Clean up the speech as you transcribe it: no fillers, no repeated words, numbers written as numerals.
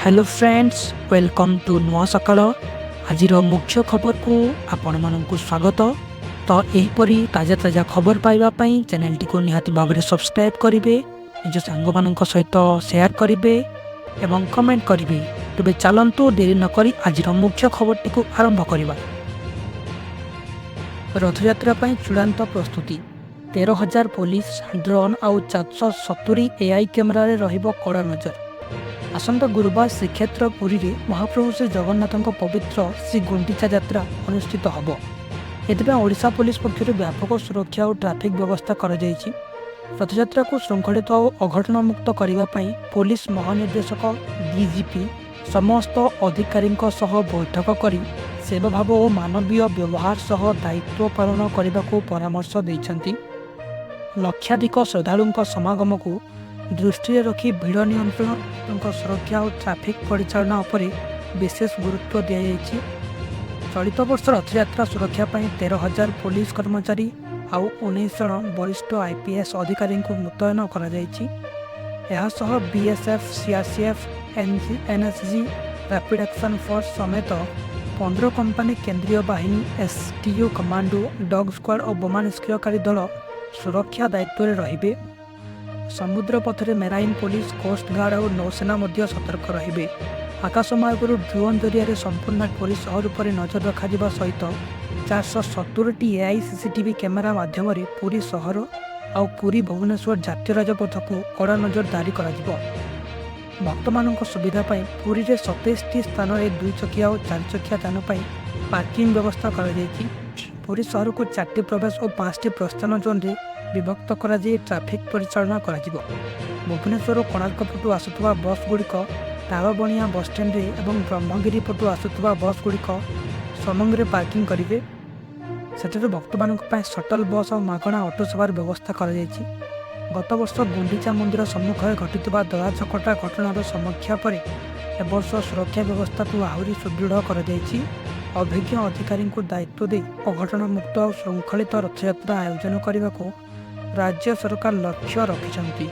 Hello friends, welcome to ନୂଆ ସକାଳ। ଆଜିର ମୁଖ୍ୟ ଖବରକୁ ଆପଣମାନଙ୍କୁ ସ୍ୱାଗତ। ତ ଏହିପରି ତାଜା ତାଜା ଖବର ପାଇବା ପାଇଁ ଚ୍ୟାନେଲଟିକୁ ନିହାତି ଭାବରେ ସବସ୍କ୍ରାଇବ୍ କରିବେ, ନିଜ ସାଙ୍ଗମାନଙ୍କ ସହିତ ସେୟାର କରିବେ ଏବଂ କମେଣ୍ଟ କରିବେ। ତେବେ ଚାଲନ୍ତୁ, ଡେରି ନକରି ଆଜିର ମୁଖ୍ୟ ଖବରଟିକୁ ଆରମ୍ଭ କରିବା। ରଥଯାତ୍ରା ପାଇଁ ଚୂଡ଼ାନ୍ତ ପ୍ରସ୍ତୁତି। 13,000 ପୋଲିସ, ଡ୍ରୋନ୍ ଆଉ 470 ଏଆଇ କ୍ୟାମେରାରେ ରହିବ କଡ଼ା ନଜର। ଆସନ୍ତା ଗୁରୁବାର ଶ୍ରୀକ୍ଷେତ୍ର ପୁରୀରେ ମହାପ୍ରଭୁ ଶ୍ରୀ ଜଗନ୍ନାଥଙ୍କ ପବିତ୍ର ଶ୍ରୀ ଗୁଣ୍ଡିଚା ଯାତ୍ରା ଅନୁଷ୍ଠିତ ହେବ। ଏଥିପାଇଁ ଓଡ଼ିଶା ପୋଲିସ ପକ୍ଷରୁ ବ୍ୟାପକ ସୁରକ୍ଷା ଓ ଟ୍ରାଫିକ୍ ବ୍ୟବସ୍ଥା କରାଯାଇଛି। ରଥଯାତ୍ରାକୁ ଶୃଙ୍ଖଳିତ ଓ ଅଘଟଣମୁକ୍ତ କରିବା ପାଇଁ ପୋଲିସ ମହାନିର୍ଦ୍ଦେଶକ, ଡିଜିପି ସମସ୍ତ ଅଧିକାରୀଙ୍କ ସହ ବୈଠକ କରି ସେବାଭାବ ଓ ମାନବୀୟ ବ୍ୟବହାର ସହ ଦାୟିତ୍ୱ ପାଳନ କରିବାକୁ ପରାମର୍ଶ ଦେଇଛନ୍ତି। ଲକ୍ଷାଧିକ ଶ୍ରଦ୍ଧାଳୁଙ୍କ ସମାଗମକୁ ଦୃଷ୍ଟିରେ ରଖି ଭିଡ଼ ନିୟନ୍ତ୍ରଣ, ତାଙ୍କ ସୁରକ୍ଷା ଓ ଟ୍ରାଫିକ୍ ପରିଚାଳନା ଉପରେ ବିଶେଷ ଗୁରୁତ୍ୱ ଦିଆଯାଇଛି। ଚଳିତ ବର୍ଷ ରଥଯାତ୍ରା ସୁରକ୍ଷା ପାଇଁ 13,000 ପୋଲିସ କର୍ମଚାରୀ ଆଉ 19 ଜଣ ବରିଷ୍ଠ ଆଇପିଏସ୍ ଅଧିକାରୀଙ୍କୁ ମୁତୟନ କରାଯାଇଛି। ଏହାସହ BSF, CRPF, NSG, rapid action force ସମେତ 15 କମ୍ପାନୀ କେନ୍ଦ୍ରୀୟ ବାହିନୀ, ଏସ୍ଟିୟୁ କମାଣ୍ଡୋ, ଡଗ୍ ସ୍କ୍ୱାଡ୍ ଓ ବୋମା ନିଷ୍କ୍ରିୟକାରୀ ଦଳ ସୁରକ୍ଷା ଦାୟିତ୍ୱରେ ରହିବେ। ସମୁଦ୍ର ପଥରେ ମେରାଇନ୍ ପୋଲିସ, କୋଷ୍ଟ ଗାର୍ଡ ଓ ନୌସେନା ମଧ୍ୟ ସତର୍କ ରହିବେ। ଆକାଶମାର୍ଗରୁ ଡ୍ରୋନ୍ ଜରିଆରେ ସମ୍ପୂର୍ଣ୍ଣ ପୁରୀ ସହର ଉପରେ ନଜର ରଖାଯିବା ସହିତ 470ଟି ଏଆଇ ସିସିଟିଭି କ୍ୟାମେରା ମାଧ୍ୟମରେ ପୁରୀ ସହର ଆଉ ପୁରୀ ଭୁବନେଶ୍ୱର ଜାତୀୟ ରାଜପଥକୁ କଡ଼ା ନଜରଦାରୀ କରାଯିବ। ଭକ୍ତମାନଙ୍କ ସୁବିଧା ପାଇଁ ପୁରୀରେ 27ଟି ସ୍ଥାନରେ ଦୁଇ ଚକିଆ ଓ ଚାରିଚକିଆ ଯାନ ପାଇଁ ପାର୍କିଂ ବ୍ୟବସ୍ଥା କରାଯାଇଛି। ପୁରୀ ସହରକୁ ଚାରିଟି ପ୍ରବେଶ ଓ ପାଞ୍ଚଟି ପ୍ରସ୍ଥାନ ଜୋନ୍ରେ ବିଭକ୍ତ କରାଯାଇ ଟ୍ରାଫିକ୍ ପରିଚାଳନା କରାଯିବ। ଭୁବନେଶ୍ୱର ଓ କୋଣାର୍କ ପଟୁ ଆସୁଥିବା ବସ୍ଗୁଡ଼ିକ ତାଳବଣିଆ ବସ୍ଷ୍ଟାଣ୍ଡରେ ଏବଂ ବ୍ରହ୍ମଗିରି ପଟୁ ଆସୁଥିବା ବସ୍ଗୁଡ଼ିକ ସମଙ୍ଗରେ ପାର୍କିଂ କରିବେ। ସେଠାରୁ ଭକ୍ତମାନଙ୍କ ପାଇଁ ସଟଲ୍ ବସ୍ ଆଉ ମାଗଣା ଅଟୋ ସେବାର ବ୍ୟବସ୍ଥା କରାଯାଇଛି। ଗତବର୍ଷ ଗୁଣ୍ଡିଚା ମନ୍ଦିର ସମ୍ମୁଖରେ ଘଟିଥିବା ଦଳାଚକଟା ଘଟଣାର ସମୀକ୍ଷା ପରେ ଏବର୍ଷ ସୁରକ୍ଷା ବ୍ୟବସ୍ଥାକୁ ଆହୁରି ସୁଦୃଢ଼ କରାଯାଇଛି। ଅଭିଜ୍ଞ ଅଧିକାରୀଙ୍କୁ ଦାୟିତ୍ୱ ଦେଇ ଅଘଟଣମୁକ୍ତ ଆଉ ଶୃଙ୍ଖଳିତ ରଥଯାତ୍ରା ଆୟୋଜନ କରିବାକୁ ରାଜ୍ୟ ସରକାର ଲକ୍ଷ୍ୟ ରଖିଛନ୍ତି।